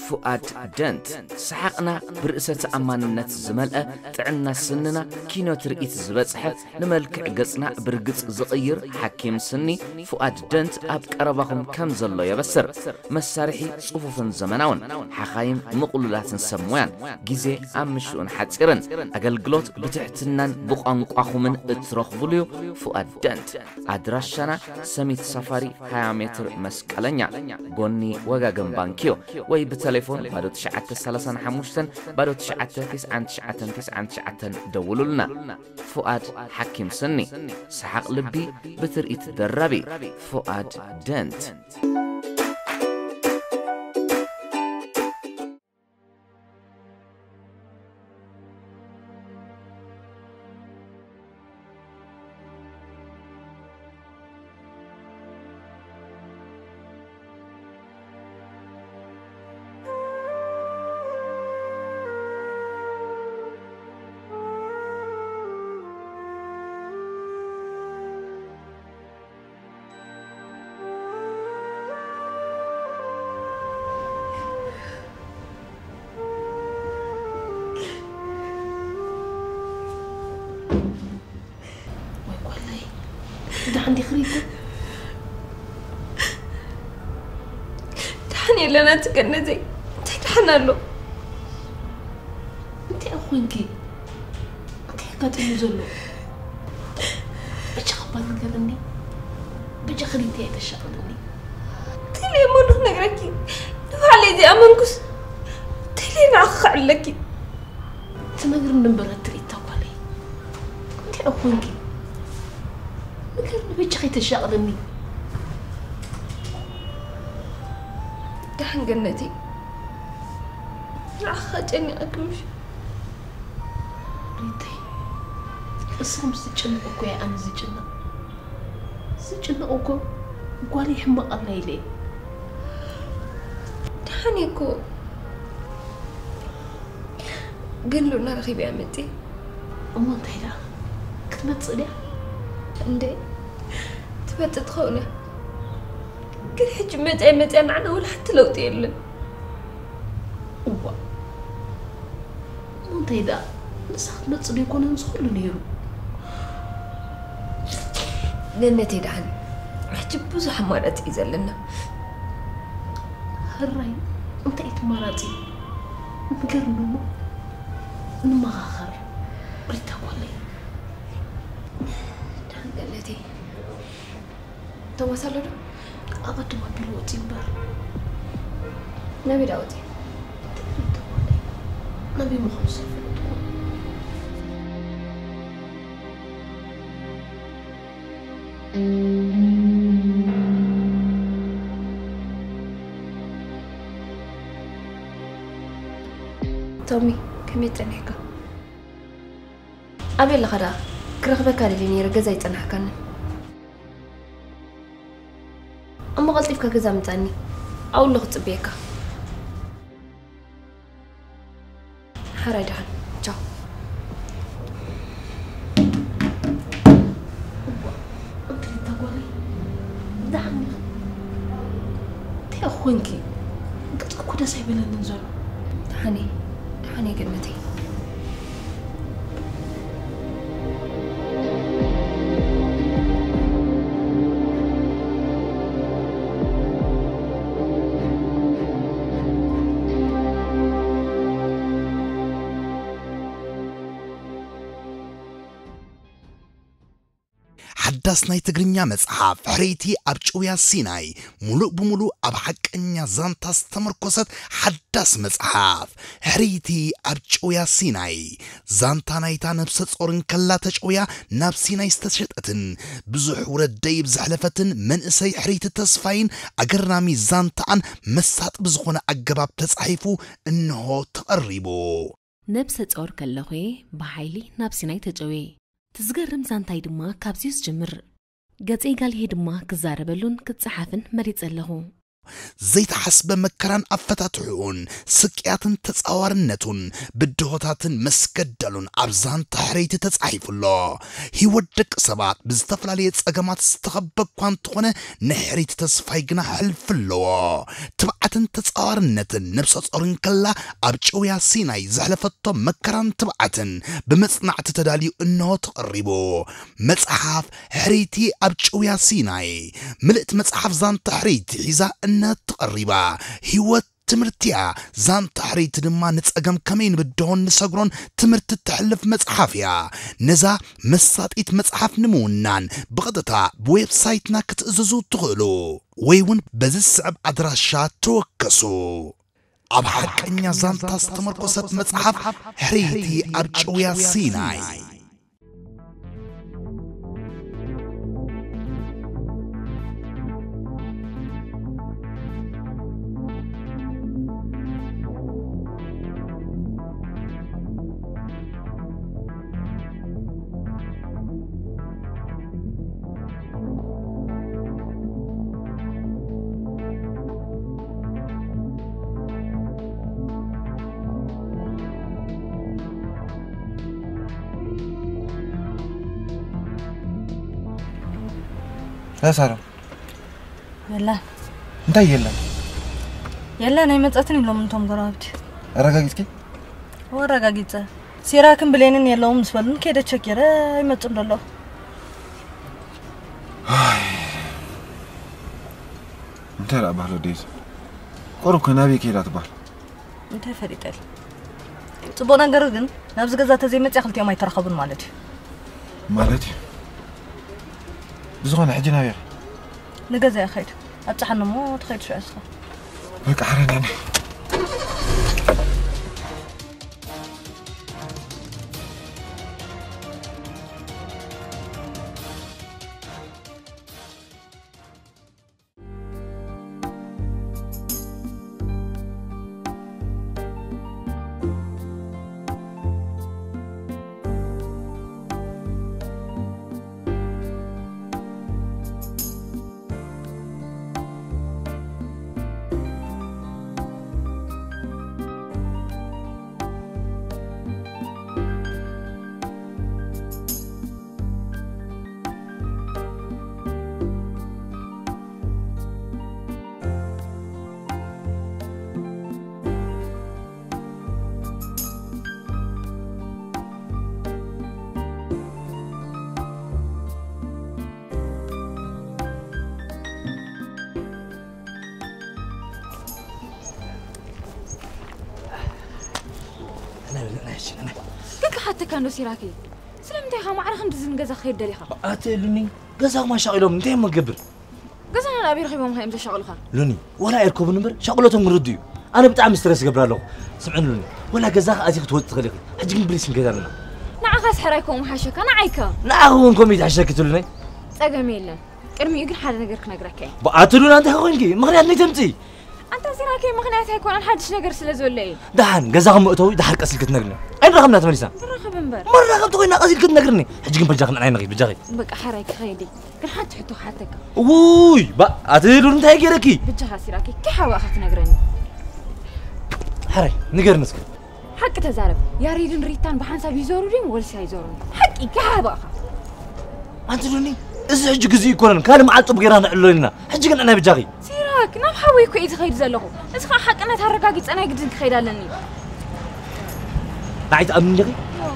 ፉኣድ ደንት፣ ሰሓቕና ብርእሰ ተኣማንነት ዝመልአ፣ ጥዕና ስንና ኪኖ ትርኢት ዝበጽሐ፣ ንመልክዕ ገጽና ብርግጽ ዝቕይር ሓኪም ስኒ ፉኣድ ደንት ኣብ ቀረባኹም ከም ዘሎ የበስር። መሳርሒ ጽፉፍን ዘመናውን፣ ሓኻይም ምቕሉላትን ሰብ ሞያን፣ ግዜ ኣብ ምሽኡን ሓጺርን፣ ኣገልግሎት ብትሕትናን ብቋንቋኹምን እትረኽቡሉ'ዩ። ፉኣድ ደንት። ኣድራሻና ሰሚት ሳፋሪ ሃያ ሜትር መስቀለኛ፣ ጎኒ ወጋገን ባንክዮ፣ ወይ ብተሌፎን ባዶ ትሽዓተ ሰላሳን ሓሙሽተን ባዶ ትሽዓተ ትስዓን ትሽዓተን ትስዓን ትሽዓተን ደውሉልና። ፉኣድ ሓኪም ስኒ፣ ሰሓቕ ልቢ ብትርኢት ደራቢ። ፉኣድ ደንት። ወይ ጓለይ፣ ደሓን ዲኺ ሪታ? ደሓን የለን ኣቲ ገነተይ። እንታይ ደሓን ኣሎ? እንታይ ኮንኪ? እንታይ ኣጋጢሙ ዘሎ? በጃኺ እባ ንገርኒ። በጃኺ ሪታ ኣይተሻቕልኒ። እንታይ ኢለ እሞ ንኽነግረኪ? ንባዕለይ ዘይኣመንኩስ እንታይ ኢለ ንዓኺ ከዕልለኪ? ትነግርኒ እምበር ኣቲ ሪታ ጓለይ። እንታይ ኮንኪ? ንገርኒ በጃኺ ኣይተሻቕልኒ። ደሓን ገነተይ። ንዓኺ ጨኒቐኪ ምሽ? ሪተይ፣ ንሳ ምስ ትጭነቕ እኮ እየ ኣነ ዝጭነቕ። ዝጭነቕ እኮ ጓለይ ሕማቕ ኣላ ኢለ እየ። ደሓን እየ እኮ። ግን ሉና ረኺበያ መፅየ። እሞ እንታይ ደኣ? ክትመፅእ ድያ? እንዴ፣ ትመፅእ ትኸውን እያ። ግን ሕጂ መፅያ መፅያ ንዓና ወላ ሓንቲ ለውጢ የለን። እዋ፣ እሞ እንታይ ደኣ? ንሳ ክትመፅእ ዶ ኣይኮነን እዚ ኩሉ ነይሩ? ገነተይ ደሓን፣ ሕጂ ብዙሕ ኣማራፂ እዩ ዘለና። ሕራይ፣ እንታይ እዩ እቲ ኣማራፂ? ንገርኒ እሞ። ንመኻኸር። ሪታ ጓለይ። ደሓን ገነተይ። ቶማስ ኣሎ ዶ? ኣቐድም ኣቢሉ ወፂኡ እምበር። ናበይ ደኣ ወፂኡ? ሪታ ጓለይ፣ ናበይ ምዃኑ ዘይፈለጥኩ። ቶሚ፣ ከመይ ጸኒሕካ? ኣበይ ኣለኻ ደኣ? ክረኽበካ ደልየ ነይረ፣ ገዛ ኣይጸናሕካንን። እሞ ቀልጢፍካ ገዛ ምጻኒ፣ ኣብኡ ኣለኹ ክጽበየካ። ሓራይ ደሓን፣ ቻው። እዋ፣ ኣንቲ ሪታ ጓለይ፣ ደሓን ዲኺ? እንታይ ኮንኪ? ገጽኪ እኮ ደስ ኣይበለንን ዘሎ። ደሓን እየ፣ ደሓን እየ ገነተይ። ሓዳስ ናይ ትግርኛ መጽሓፍ ሕርይቲ ኣብ ጭውያ ሲናይ፣ ሙሉእ ብሙሉእ ኣብ ሓቀኛ ዛንታ ዝተመርኮሰት ሓዳስ መጽሓፍ። ሕርይቲ ኣብ ጭውያ ሲናይ፣ ዛንታ ናይታ ነብሰ ጾር እንከላ ተጨውያ ናብ ሲናይ ዝተሸጠትን ብዙሕ ውረድ ደይብ ዘሕለፈትን መንእሰይ ሕርይቲ ተስፋይን ኣገራሚ ዛንታኣን መሳጢ ብዝኾነ ኣገባብ ተጻሒፉ እንሆ ተቐሪቡ። ነብሰ ጾር ከለኹ ብሓይሊ ናብ ሲናይ ተጨውየ። ትዝገርም ዛንታይ ድማ ካብዚዩ ዝጅምር። ገጸይ ጋልሄ ድማ ክዛረበሉን ክጸሓፍን መሪጸ ኣለኹ። ዘይተሓስበ መከራን ኣፈታትሕኡን፣ ስቅያትን ተጻዋርነቱን፣ ብድሆታትን መስገደሉን ኣብ ዛንታ ሕርይቲ ተጻሒፉ ኣሎ። ህይወት ደቂ ሰባት ብዝተፈላለየ ጸገማት ዝተኸበ እኳ እንተኾነ፣ ናይ ሕርይቲ ተስፋይ ግና ሕልፊ ኣለዎ። ትብዓትን ተጻዋርነትን ነብሰ ጾር እንከላ ኣብ ጭውያ ሲናይ ዘሕለፈቶ መከራን ትብዓትን ብመጽናዕቲ ተዳልዩ እንሆ ተቐሪቡ። መጽሓፍ ሕርይቲ ኣብ ጭውያ ሲናይ። ምልእቲ መጽሓፍ ዛንታ ሕርይቲ ሒዛ እንሆ ተቐሪባ። ህይወት ትምህርቲያ። ዛንታ ሕርይቲ ድማ ንጸገም ከመይ ንብድሆን ንሰግሮን ትምህርቲ እተሕልፍ መጽሓፍ እያ። ነዛ መሳጢት መጽሓፍ ንምውናን ብቐጥታ ብዌብሳይትና ክትእዝዙ ትኽእሉ፣ ወይ እውን በዚ ዝስዕብ ኣድራሻ ተወከሱ። ኣብ ሓቀኛ ዛንታ ዝተመርኮሰት መጽሓፍ ሕርይቲ ኣብ ጭውያ ሲናይ። ያ ሳሮን፣ የላ። እንታይ የለን? የላ፣ ናይ መጻትን ኢሎም እንቶም ጎረባብቲ። ኣረጋጊጽኪ? ወረጋጊጸ። ሲራክን ብሌንን የለውም ምስ በሉን ከይደ ቸኪረ ኣይመጹን ደሎ። እንታይ ደኣ ባህሎ ደይዝ? ቆርብ ከ ናበይ ከይዳ ትበሃል? እንታይ ፈሊጠል? ጽቡቕ ነገር ግን ናብዚ ገዛ ተዘይመጽያ ክልቲኦም ኣይተራኸቡን ማለት እዩ። ማለት እዩ? ብዝኾነ ሕጂ ናበይ ኢኺ? ንገዛ እየ ኸይድ። ኣብጽሓኒ እሞ ትኸይድ ሽዑ እስኻ። በቃ ሓረ ንዕና። ግን ክሓተካ እንዶ ሲራከይ፣ ስለምንታይ ኢኻ ማዕረ ክንድዚ ንገዛ ክኸይድ ደሊኻ? ኣትእሉኒ፣ ገዛኹም ኣሻቒሎም እንታይ እሞ ክገብር? ገዛና ናበይ ረኺቦም እዮም ዘሻቕሉኻ? ሉኒ፣ ወላ ኣይርከቡን እምበር ሻቕሎቶም ግን ርዱእ እዩ። ኣነ ብጣዕሚ ስትረስ ይገብር ኣለኹ። ስምዕኒ ሉኒ፣ ወላ ገዛኺ ኣዚኺ ክትወፂ ትኽእሊ ኢኺ። ሕጂ ግን ብሊስ ንገዛ ኣለና። ንዓኻስ ሕራይ ከምኡ ምሓሸካ፣ ንዓይከ? ንዓኺ እውን ከምኡ እዩ ዝሓሸኪ ትሉኒ። ፀገም የለን። ቅድሚኡ ግን ሓደ ነገር ክነግረካ እየ። ብኣትሉና እንታይ ኮይንኪ? ምኽንያት ነይ ተምፅኢ። ኣንታ ሲራከይ ምኽንያት ኣይኮነን፣ ሓድሽ ነገር ስለ ዘሎ እየ። ደሓን ገዛኹም መእተዊ ደሓር ቀስ ኢልኪ ትነግርኒ። ኣይንራኸብና ተመሊስና። ንራኸብ እምበር። መራኸብቲ ኮይና ቀስ ኢልኪ ትነግርኒ። ሕጂ ግን በጃኺ ንዓይ ንኺድ፣ በጃኺ። በቃ ሓራይ ክኸይድ እየ። ግን ሓንቲ ሕቶ ክሓተካ። ውይ፣ ባ-፣ ኣቲ ሉል እንታይ ገይረኪ? ብጃኻ ሲራከይ፣ ከይሓባእኻ ትነግረኒ። ሓራይ፣ ንገርኒ እስከ። ሓቂ ተዛረብ። ያሬድን ሪታን ብሓንሳብ ይዞሩ ድዮም ወልሲ ኣይዞሩን? ሓቂ፣ ከይሓባእኻ። ኣንቲ ሉኒ፣ እዚ ሕጂ ግዜ ይኮነን። ካልእ መዓልቲ ጽቡቅ ጌርና ንዕልሎ ኢና። ሕጂ ግን ንዕናይ ብጃኺ። ሲራክ፣ ናብ ሓወይ እኮ እየ ዝኸይድ ዘለኹ። እዚ ኸኣ ሓቅነት ኣረጋጊጸ ናይ ግድን ክኸይድ ኣለኒ። ንዓይ ትኣምኒ ዲኺ?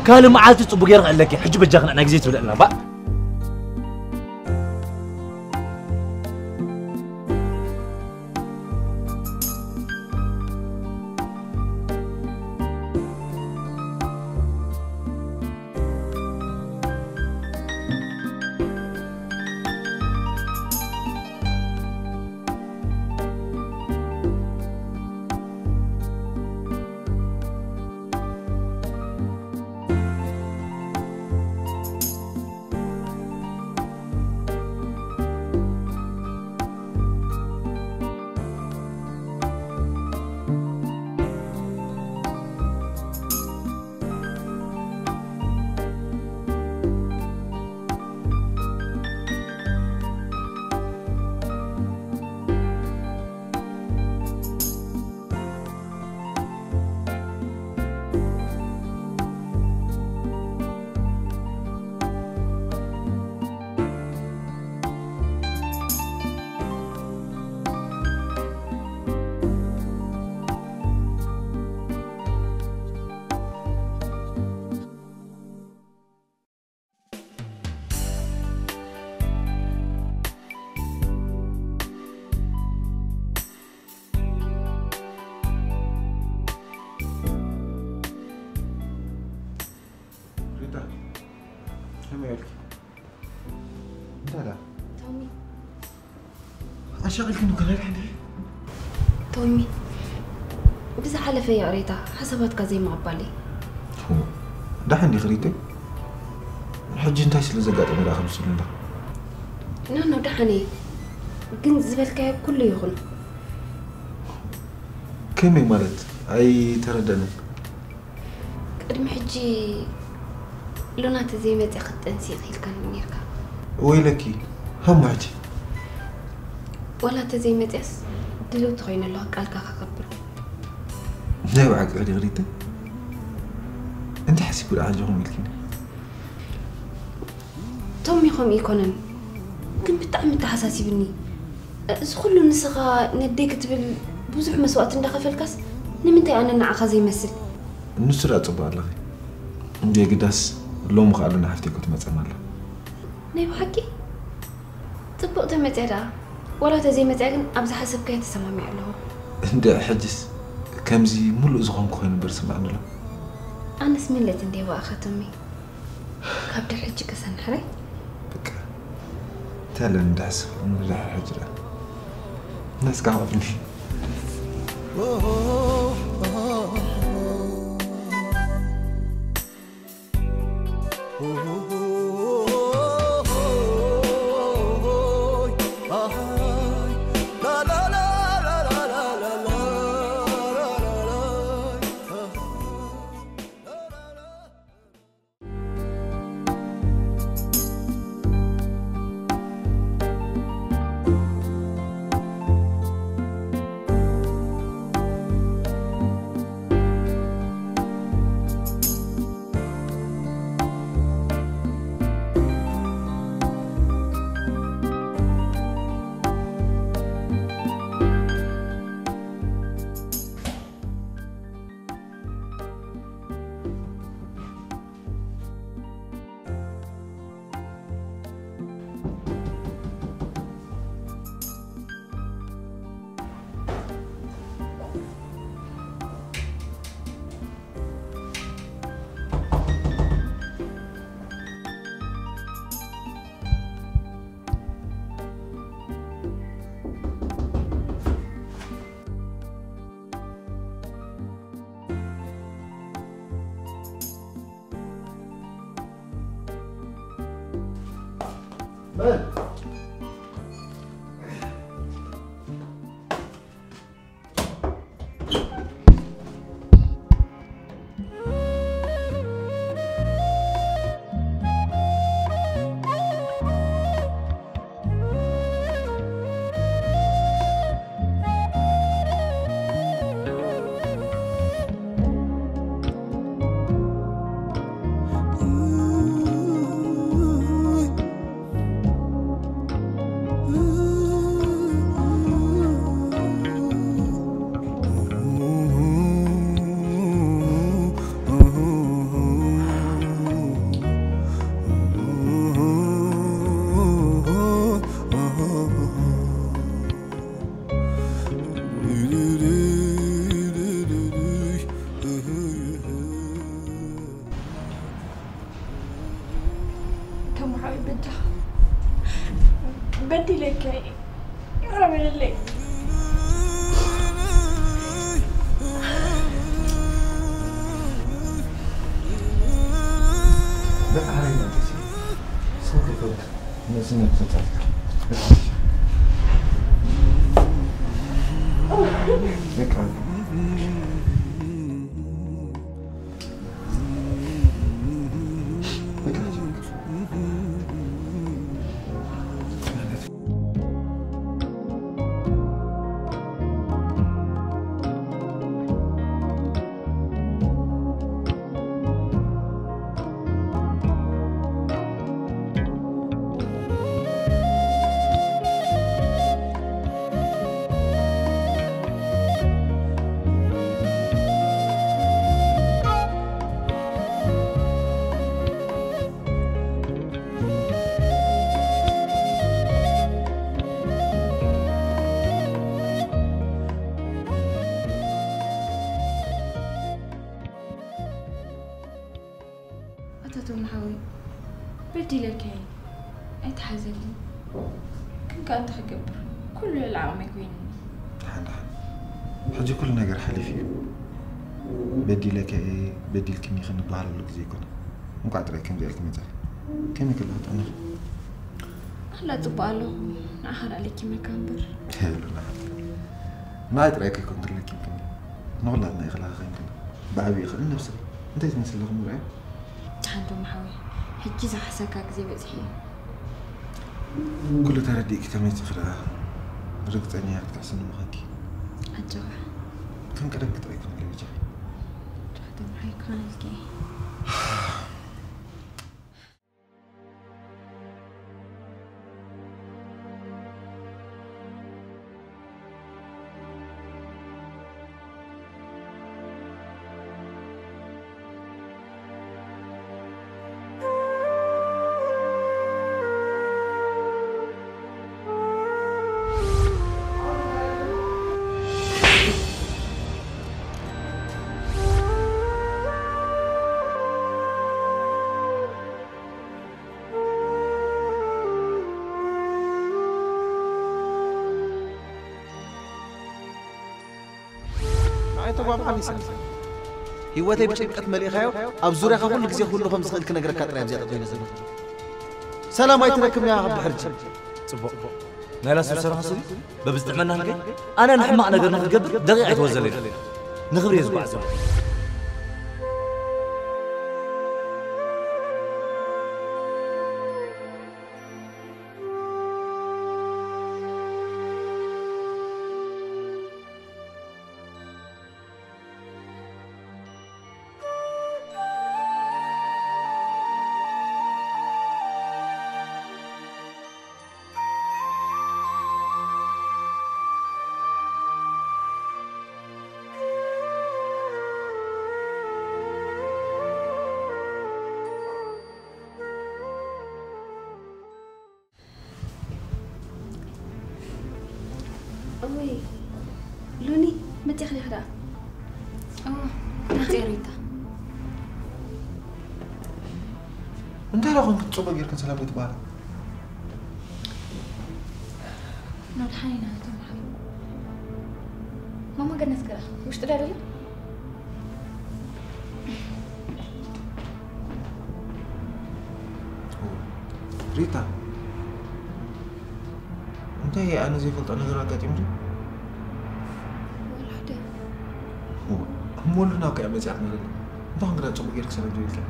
ካልእ መዓልቲ ጽቡቅ ጌርና ክዕለኪ። ሕጂ በጃኺ ንዕናይ ግዜ ትብለና። ባ- ዳዳ ቶሚ ኣሻቒልክን እኮ ናይ ድሓን ድዩ? ቶሚ ብዝሓለፈ ይቕሬታ ሓሳባትካ ዘይምቕባለይ ዳሓን ዲኽሪተይ ሕጂ እንታይ ስለ ዘጋጠመ ደኣ ከምስሉ እንዳ ኖ ኖ ደሓን እየ ግን ዝበልካዮ ኩሉ ይኹን ከመይ ማለት ኣይተረደንን ቅድሚ ሕጂ ሉና ተዘይመፅያ ክትጠንሲ ይኽኢልካኒ ነርካ ወይለኪ ሃሞ ሕጂ ወላ ተዘይመፅያስ ድልውቲ ኮይነ ኣለኹ ቃልካ ከኸብር ናይ ብሓቂ ዲኽሪተይ እንታይ ሓሲብኩ ደኣ ሕጂ ከምኡ ኢልኪኒ ቶሚ ከምኡ ኣይኮነን ግን ብጣዕሚ ተሓሳሲብኒ እዚ ኩሉ ንስኻ ነደይ ክትብል ብዙሕ መስዋእቲ እንዳኸፈልካስ ንምንታይ ኣነ ንዓኻ ዘይመስል ንሱ ደኣ ፅቡቅ ኣለኺ እንደ ግዳስ ሎሚ ከዓ ሉና ሓፍተይ ክትመፀና ኣላ ናይ ብሓቂ ፅቡቅ ተመፅያ ደኣ ዋላ ተዘይመፅያ ግን ኣብ ዝሓሰብካዮ ተሰማሚዐ ኣለኹ እንደ ሕጅስ ከምዚ ሙሉእ ዝኾንኩ ኮይኑ እምበር ስምዓኒ ኣሎ ኣነስ ምለት እንደ ይዋእኻ ቶሚ ካብ ድሕሪ ሕጂ ከሰንሕረይ በቃ እንታይ ኣለኒ ድሕስብ ንድሕሪ ሕጂ ደኣ ነስካ ኣብኒ ተምሃራይ በጃኻ በዲለካ እየ ይቕረ በለለይ በቃ ሓረኛ ተሲ ሰው ከይፈት ነዚ ነብሰታት በቃ ኣታ ቶም ሓወይ በዲለካ እየ ኣይትሓዘለይ። ግን ከኣ እንታይ ክገብር? ኩሉ ልዕሊ ዓቕመይ ኮይኑኒ። ደሓን፣ ደሓን። ሕጂ ኩሉ ነገር ሓሊፉ እዩ። በዲለካ እየ፣ በዲልክኒ ክንበሃለሉ ግዜ ኣይኮነን። እንቋዕ ጥራይ ከምዚኣ ኢልኪ መጻኺ። ከመይ ከለኺ ጥዕናኺ? ኣላ ጽቡቕ ኣለኹ። ንዓኻ ደኣ ለኪመካ እምበር። ሄሉና። ንዓይ ጥራይ ከይኮንክን ለኪምክኒ። ንኹላትና ኢኺ ለኻኺንክን። ብዓብዪ ኸኣ ንነብስኺ። እንታይ ትመስሊ ኣለኹም ንሪኣ? ደሓን ቶም ሓወይ፣ ሕጂ ዝሓሰካ ግዜ በጺሑ እዩ። ኩሉ ተረዲእኪ ተመይጽኺ ደኣ ርግጸኛ ክትክሕስኒ ምዃንኪ። ኣጆኻ። ከም ቀደምኪ ጥራይ ኩኒ በጃኺ። ቶም ሓወይ ክኾነልኪ እየ። ንዓይ ተጓብዓኒ ሰልፊ። ህይወተይ ብጭንቀት መሊእኻዮ፣ ኣብ ዙርያኻ ኩሉ ግዜ ኩሉ ከም ዝኽእል ክነግረካ ጥራይ ኣብዚኣ ጠጠው ኢለ ዘለኹ። ሰላም ኣይትረክብን እያ ካብ ድሕር ሕጂ። ጽቡቕ። ናይ ላስቱ ስራሕ ስሪ፣ በብዝጥዕመና ንከይ። ኣነ ንሕማቕ ነገር ንክትገብር ደቂቕ ኣይትወዘለይ። ንኽብሪ እየ ዝጓዓዝ ዘለኹ። እወይ፣ ሉኒ፣ መጺእኺ ዲኺ ደኣ? እወ፣ መጺኤ ሪታ። እንታይ ደኣ ኮንክን ጽቡቕ ጌርክን ሰላም ዘይትበሃላ? ናብ ደሓን ኢና ነቶም ሓው። ማማ ገነት ከ ውሽጢ ድያ ደላ? ሪታ፣ እንታይ ኣነ ዘይፈልጦ ነገር ኣጋጢሙ ድዩ? ወላ ሓደ። እሞ ሉና እኮ እያ መጺኣትና ዘላ። እንታይ ኮንክን ጽቡቕ ጌርኪ ሰላም ዘይብልክን?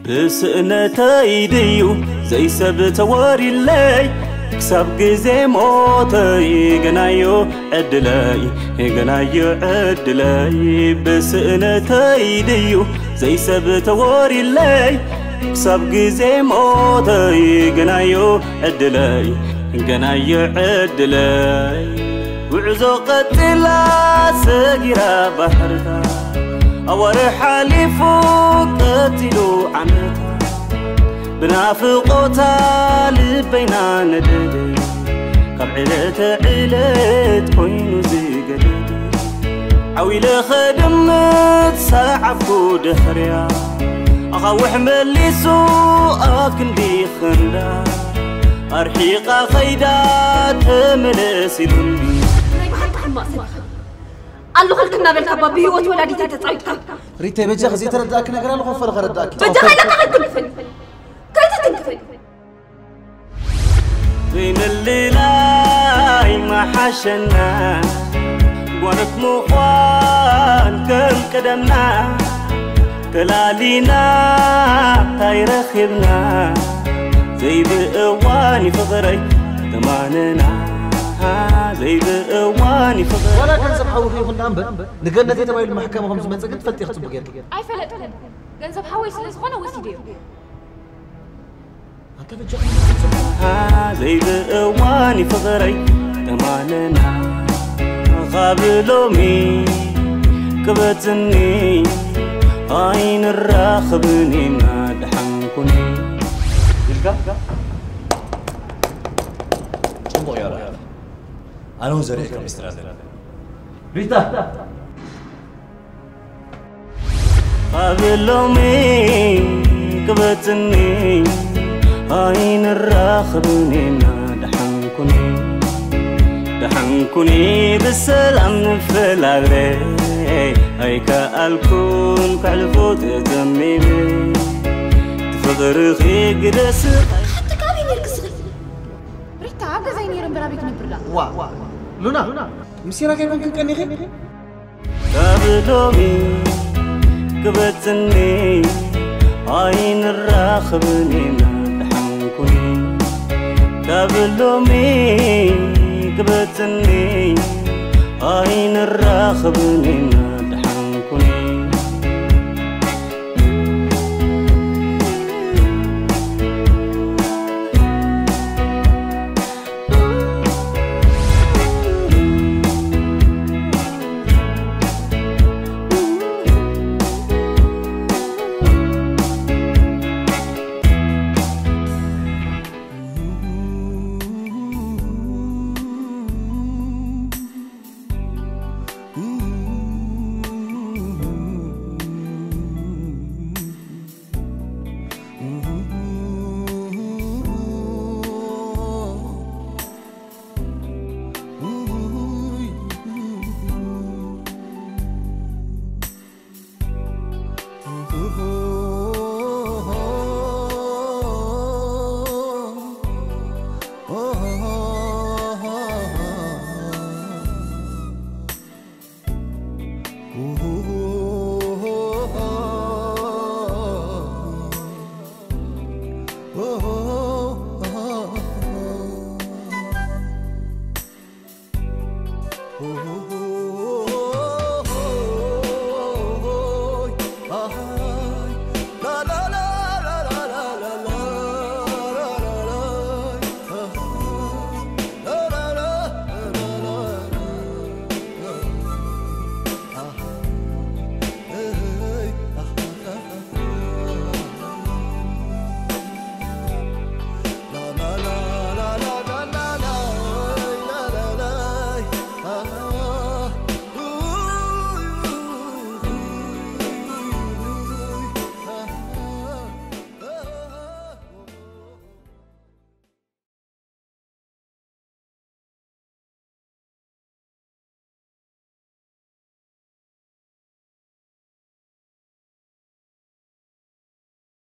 ብስእነተይ ድዩ ዘይሰብ ተወሪለይ? ክሳብ ግዜ ሞተይ ገናዮ ዕድለይ፣ ገናዮ ዕድለይ። ብስእነተይ ድዩ ዘይሰብ ተወሪለይ? ክሳብ ግዜ ሞተይ ገናዮ ዕድለይ፣ ገናዮ ዕድለይ። ጉዕዞ ቀጺላ ሰጊራ ባሕርታት፣ ኣዋርሕ ሓሊፉ ቀጺሉ ዓመታት፣ ብናፍቖታ ልበይና ነደደ፣ ካብ ዕለተ ዕለት ኮይኑ ዝገደደ። ዓው ኢለ ኸድምት ሰዓብኩ ድሕርያ፣ ኣኻውሕ መሊሱ ኣብ ክንዲ ኽንዳ፣ ኣርሒቓ ኸይዳ ተመለስ ኢሉኒ። ናይ ብሓቂ ሕማቕ ሰብ ኢኻ። ኣለኹልክ እናበልካ እባ ብህይወት ወላዲተይ ተጻዊትካ። ሪተይ፣ በጃኺ ዘይተረዳእኪ ነገር ኣሎ፣ ኮፍ በሊ ከረዳእኪ። በጃኻ ኢለካ ከይትንክፈኒ። ከይትትንክፈኒ። ዘይምልላይ ምሓሸና፣ ጓኖት ምዃን ከም ቀደምና። ተላሊና እንታይ ረኺብና? ዘይብእዋን እዩ ፍቕረይ ተማነና፣ ዘይብእዋን እዩ ፍቕረይ። ዋላ ገንዘብ ሓውኺ ይኹን ደኣ እምበር፣ ንገነተይ ተባሂሉ መሕከሚ ከም ዝመጸ ግን ትፈልጢ ኢኺ ጽቡቕ ጌርኪ። ኣይፈለጥኩን። ገንዘብ ሓወይ ስለ ዝኾነ ወሲደዮ። ኣንተ በጃ ዘይብእዋን እዩ ፍቕረይ ተማነና፣ ካብ ሎሚ ቅበትኒ ኣይንራኸብን ኢና ደሓን ኩኒ። ኢልካ ጽቡቕ እዩ። ኣነ እውን ዘርእየካ ሚስጥር ኣለኒ። ሪታ ኣብ ሎሚ ክበጽኒ ኣይንራኽብን ኢና ደሓንኩኒ ደሓንኩኒ ብሰላም ንፈላለ ኣይከኣልኩን ከሕልፎ ተዘሚመ ፍቕርኺ ግደስ ሓንቲ ካበይ ነርክስኺ ሪታ ኣብ ገዛይ ነይረ እምበር ኣበይ ክነብርላ ዋ ሉና ምሲራ ከይበን ክንቀኒኺ ካብ ሎሚ ክበጽኒ ኣይንራኽብን ኢና ደሓንኩኒ ካብ ሎሚ ክበጽኒ ኣይንራኽብን ኢና ደሓንኩኒ